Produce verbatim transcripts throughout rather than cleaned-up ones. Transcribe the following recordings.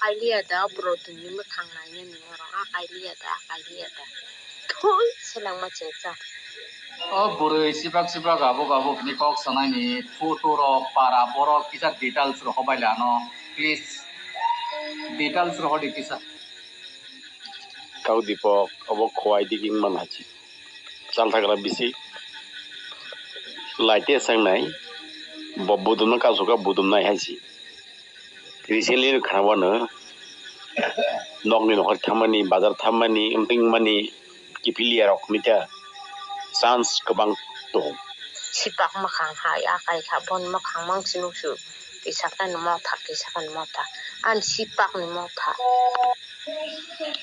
Kailiya da, bro, tini mwkhang nainani norok, a kailiya da, a kailiya da. Thui, selengma chengcha. O bwrwi sipak sipak abuk abuk ni kok sanai ni photo rok para borok kisa details rok hobai lano please details rok hodi kisa. Kau Dipok, obo khowai diging man hachi. Chalthakra bisi. Laite sangnai, bo budumna kasu ka budumnai hachi. Recently no khana wano, nokni nokhor thamani, bazar thamani, mping mani, kiphilya rok mita chance kwbang tongo. Sipak mwkhang hai, a kaikha, boni mwkhang mang sinuksu, kisaknani motha, kisaknani motha, ani sipakni motha.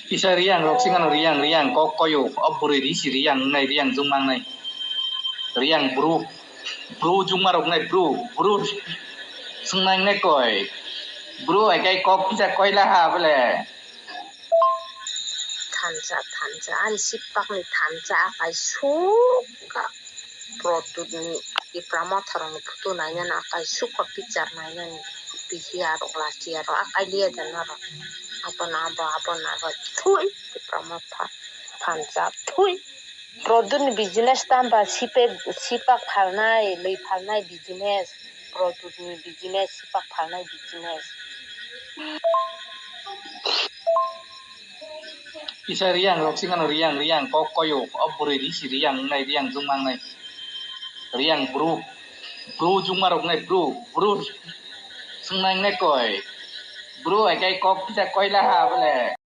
Kisa Riyang rok singano Riyang, Riyang kok koyo, o bwrwi risi Riyang wngnai, Riyang jungma wngnai. Riyang bru, bru jungma rok wngnai, bru, bru swngnai wngnai koi. Bru hai kai kok kisa koila ha bole. Thansa, thansa, ani sipakni thansa akai sukha. Product ni Tipra motha rok ni photo nainani akai sukha, picture nainani bihiya rok lachiya rok akai liya da norok. Abo na abo, abo na abo, thui Tipra motha thansa thui. Product ni business tamba sipe, sipak phalnai, lwi phalnai business. Product ni business, sipak phalnai business. Kisa Riyang rok singano Riyang, Riyang kok koyo, o bwrwi risi Riyang wngnai, Riyang jungma wngnai. Riyang bru, bru jungma rok wngnai, bru, bru swngnai wngnai koi. Bru hai kai kok kisa koila ha bole.